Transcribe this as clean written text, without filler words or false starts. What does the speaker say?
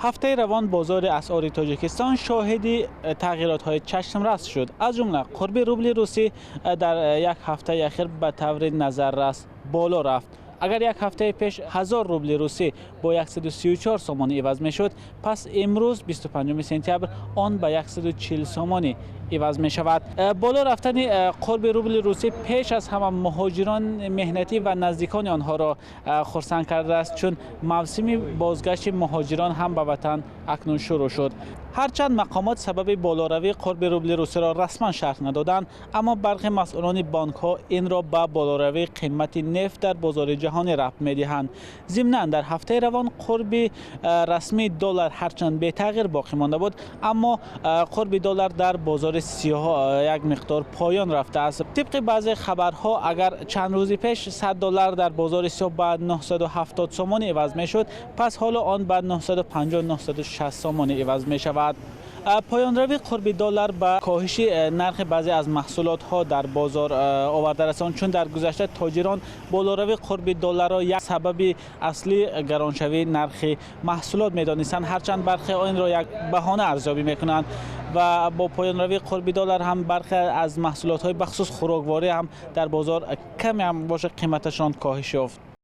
Ҳафтаи равон бозори асъори Тоҷикистон шоҳиди тағйиротҳои чашмрас шуд. Аз ҷумла қурби рубли русӣ дар як ҳафтаи ахир ба таври назаррас боло рафт. Агар як ҳафтаи пеш 1000 рубли русӣ бо 134 сомонӣ иваз мешуд, пас имрӯз, 25 сентябр, он ба 140 сомонӣ иваз мешавад. Боло рафтани қурби рубли русӣ пеш аз ҳама муҳоҷирон меҳнатӣ ва наздикони онҳоро хурсанд кардааст, чун мавсими бозгашти муҳоҷирон ҳам ба ватан акнун шурӯъ шуд. Ҳарчанд мақомот сабаби болоравии қурби рубли русиро расман шарҳ надоданд, аммо бархе масъулони бонкҳо инро ба болоравии қимати нефт дар бозори ҷаҳонӣ рабт медиҳанд. Зимнан, дар ҳафтаи равон қурби расмии доллар ҳарчанд бетағйир боқӣ монда буд, аммо қурби доллар дар бозори сиёҳ як миқдор поён рафтааст. Тибқи баъзе хабарҳо, агар чанд рӯзи пеш 100 доллар дар бозори сиёҳ ба 970 сомонӣ иваз мешуд, пас ҳоло он ба 950-960 сомонӣ иваз мешавад. Поёнравии қурби доллар ба коҳиши нархи баъзе аз маҳсулотҳо дар бозор оварда расонд, чун дар гузашта тоҷирон болоравии қурби долларро як сабаби аслии гароншавии нархи маҳсулот медонистанд. Ҳарчанд бархе инро як баҳона арзёбӣ мекунанд ва бо поёнравии қурби доллар ҳам бархе аз маҳсулотҳои бахусус хӯрокворӣ ҳам дар бозор каме ҳам бошад, қиматашон коҳиш ёфт.